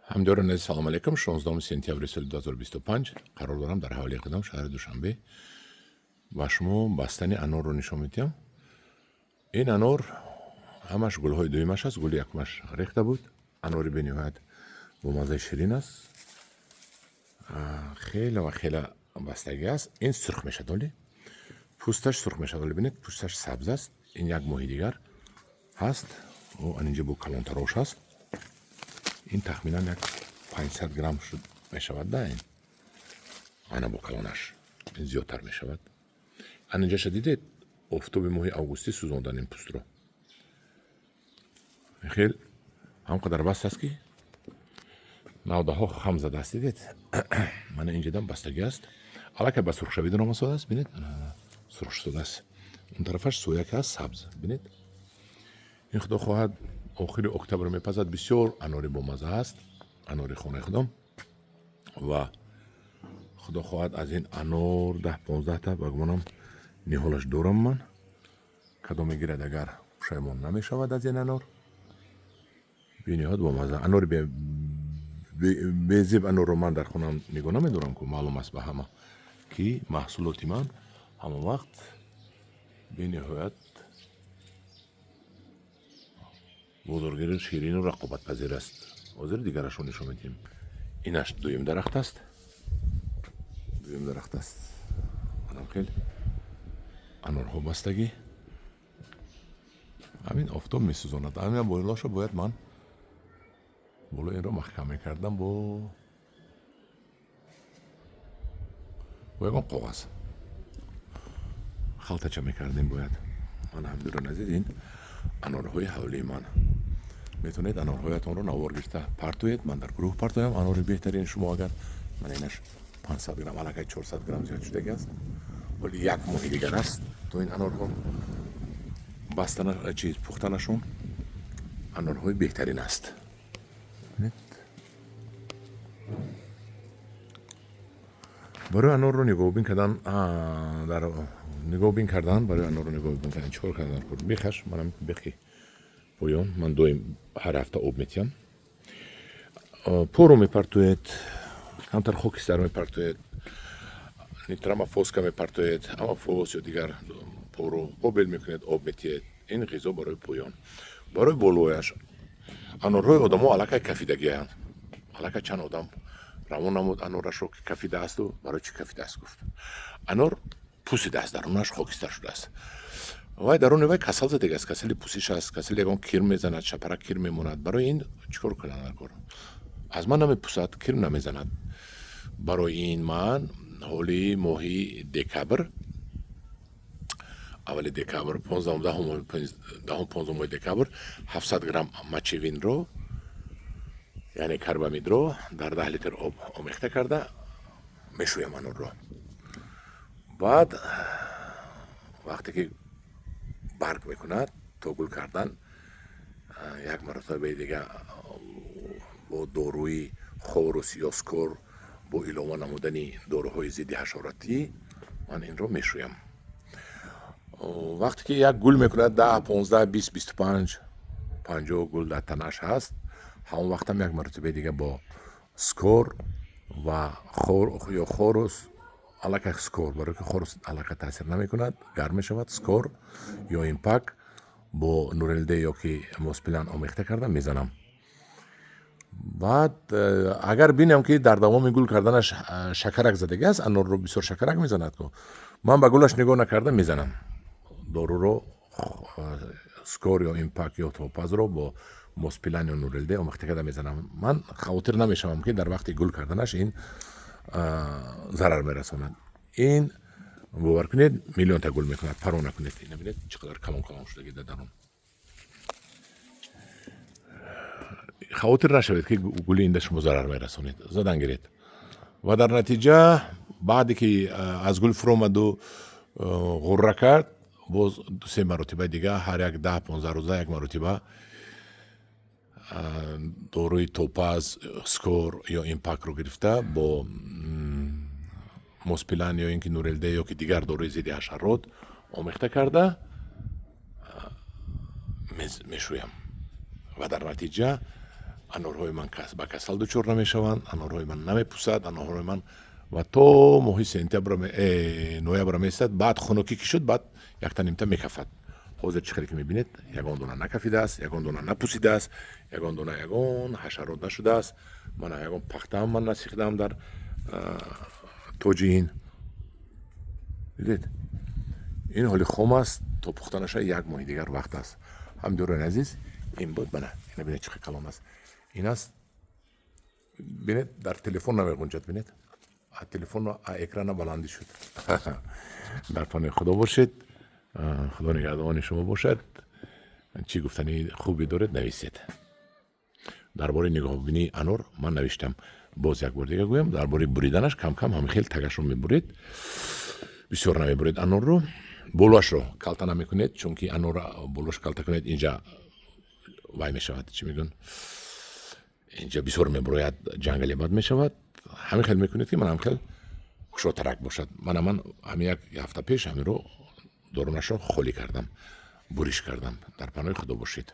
Ҳамдиёрони азиз, салом алейкум. 16 сентябри соли 2025 қарор дорам дар ҳавлии худам, шаҳри Душанбе. Ба шумо бастани анорро нишон медиҳам. Ин анор ҳамаш гулҳои дуюмаш аст, гули якумаш рехта буд. Анори бениҳоят бо маззаи ширин аст. Хеле ва хеле бастагӣ аст. Ин сурх мешавад, оли пӯсташ сурх мешавад. Оли бинед, пӯсташ сабз аст. Ин як моҳи дигар ҳаст. Ан инҷа бо калонтарош аст. Ин тахминан як 500 грамм шуд мешавад, да, ин ана бо калонаш ин зиёдтар мешавад. Ан инҷаша дидед, офтоби моҳи августӣ сӯзондан ин пӯстро. Хел ҳам қадар баст аст, ки навдаҳо хам задааст, дидед. Мана инҷадам бастагӣ аст, аллакай ба сурхшавӣ даромадааст. Бинед, сурх шудааст. Он тарафаш сояк аст, сабз, бинед. Ин, худо хоҳад, охири октябр мепазад. Бисёр анори бомазза аст, анори хонаи худам. Ва худо хоҳад, аз ин анор 10-15 та ба гумонам ниҳолаш дорам ман. Кадом мегирад, агар пушаймон намешавад аз ин анор. Бениҳоят бомазза анори безеб. Анорро ман дар хонаам нигоҳ намедорам ку, маълум аст ба ҳама, ки маҳсулоти ман ҳама вақт бениҳоят бозоргири ширину рақобатпазир аст. Ҳозир дигарашро нишон медиҳем. Инаш дуюм дарахт аст, дуюм дарахт аст. Анам хел анорҳо бастагӣ. Ҳамин офтоб месӯзонад. Ҳамин болоша бояд ман боло инро маҳкам мекардам бо ягон коғаз, халтача мекардем бояд. Ман, ҳамдиёрони азиз, ин анорҳои ҳавлии ман. Метавонед анорҳоятонро навор гирифта партоед, ман дар гурӯҳ партоям анори беҳтарини шумо. Агар ман инаш 500 грамм, аллакай 400 грамм зиёд шудаги аст. Вале як моҳи дигар аст то ин анорҳо бастана, чиз, пухтанашон. Анорҳои беҳтарин аст. Барои анорро нигоҳубин кардан, дар нигоҳубин кардан, барои анорро нигоҳубин кардан чӣ кор кардан? Бехаш манам бехи поён ман доим ҳар ҳафта об метиҳам. Поро мепартоед, камтар хокистар мепартоед, нитрамофоска мепартоед, амофос ё дигар поро обел мекунед, об метиҳед. Ин ғизо барои поён. Барои болояш анорҳои одамо аллакай кафидагианд. Аллакай чанд одам равон намуд анорашро, ки кафидаасту барои чӣ кафидааст, гуфт. Анор пусидааст, дарунаш хокистар шудааст. Вай даруни вай касал задагааст, касали пусиш аст, касали ягон кирм мезанад, шапарак кирм мемонад. Барои ин чӣ кор кунанд? Кор аз ман намепусад, кирм намезанад. Барои ин ман ҳоли моҳи декабр, аввали декабр, 15-ум, 10-ум, 15-уми декабр 700 грамм мочевинро, яъне карбамидро, дар 10 литр об омехта карда мешӯям анорро. Баъд вақте ки барг мекунад, то гул кардан як маротабаи дига бо доруи Хорус ё Скор, бо илова намудани доруҳои зидди ҳашоротӣ ман инро мешӯям. Вақте ки як гул мекунад, 10, 15, 20, 25, 50 гул дар танаш ҳаст, ҳамон вақтам як маротибаи дига бо Скор ва ё Хорус, аллакай Скор, барои ки Хорус аллакай таъсир намекунад, гарм мешавад, Скор ё Импак бо Нурелде ё ки Моспилан омехта карда мезанам. Баъд агар бинам, ки дар давоми гул карданаш шакарак задагӣ аст, анорро бисёр шакарак мезанад ку, ман ба гулаш нигоҳ накарда мезанам доруро, Скор ё Импак ё Топазро бо Моспилан ё Нурелде омехта карда мезанам. Ман хавотир намешавам, ки дар вақти гул карданаш ин зарар мерасонад. Ин, бовар кунед, миллионта гул мекунад, парво накунед. Ина бинед, чӣ қадар калон калон шудаги дар дарун. Хавотир нашавед, ки гули инда шумо зарар мерасонед, задан гиред. Ва дар натиҷа баъде ки аз гул фуромаду ғурра кард, боз 2-се маротибаи дига, ҳар як 10-15 рӯза як маротиба доруи Топаз, Скор ё Импакро гирифта, бо Моспилан ё ин ки Нурелде ё ки дигар доруи зидди ҳашарот омехта карда мешӯям. Ва дар натиҷа Анорҳои ман ба касал дучор намешаванд, анорҳои ман намепусад, анорҳои ман ва то моҳи сентябр, ноябр месад. Баъд хунукӣ ки шуд, баъд якта нимта мекафад. Ҳозир чӣ хеле ки мебинед, ягон дона накафидааст, ягон дона напусидааст, ягон дона ягон ҳашарот нашудааст. Мана, ягон пахтаам ман насихдаам дар тоҷи ин. Дидед, ин ҳоли хом аст, то пухтанаша як моҳи дигар вақт аст. Ҳамдиёрони азиз, ин буд. Мана, ина бинед, чӣ хел калон аст. Ин аст, бинед, дар телефон намеғунҷад. Бинед, телефон экрана баландӣ шуд. Дар паноҳи Худо бошед, Худо нигаҳдони шумо бошад. Чӣ гуфтани хубе доред, нависед. Дар бораи нигоҳубинии анор ман навиштам. Боз як бор дига гӯям: дар бораи буриданаш, кам кам ҳамин хел тагашро мебуред, бисёр намебуред. Анорро болоашро калта намекунед, чунки анорро болоаш калта кунед, инҷа вай мешавад, чӣ мегӯн, инҷа бисёр мебурояд, ҷангали бад мешавад. Ҳамин хел мекунед, ки ман ҳам хел кушодтарак бошад. Мана, ман ҳамин як ҳафта пеш ҳаминро дорунашро холӣ кардам, буриш кардам. Дар паноҳи Худо бошед.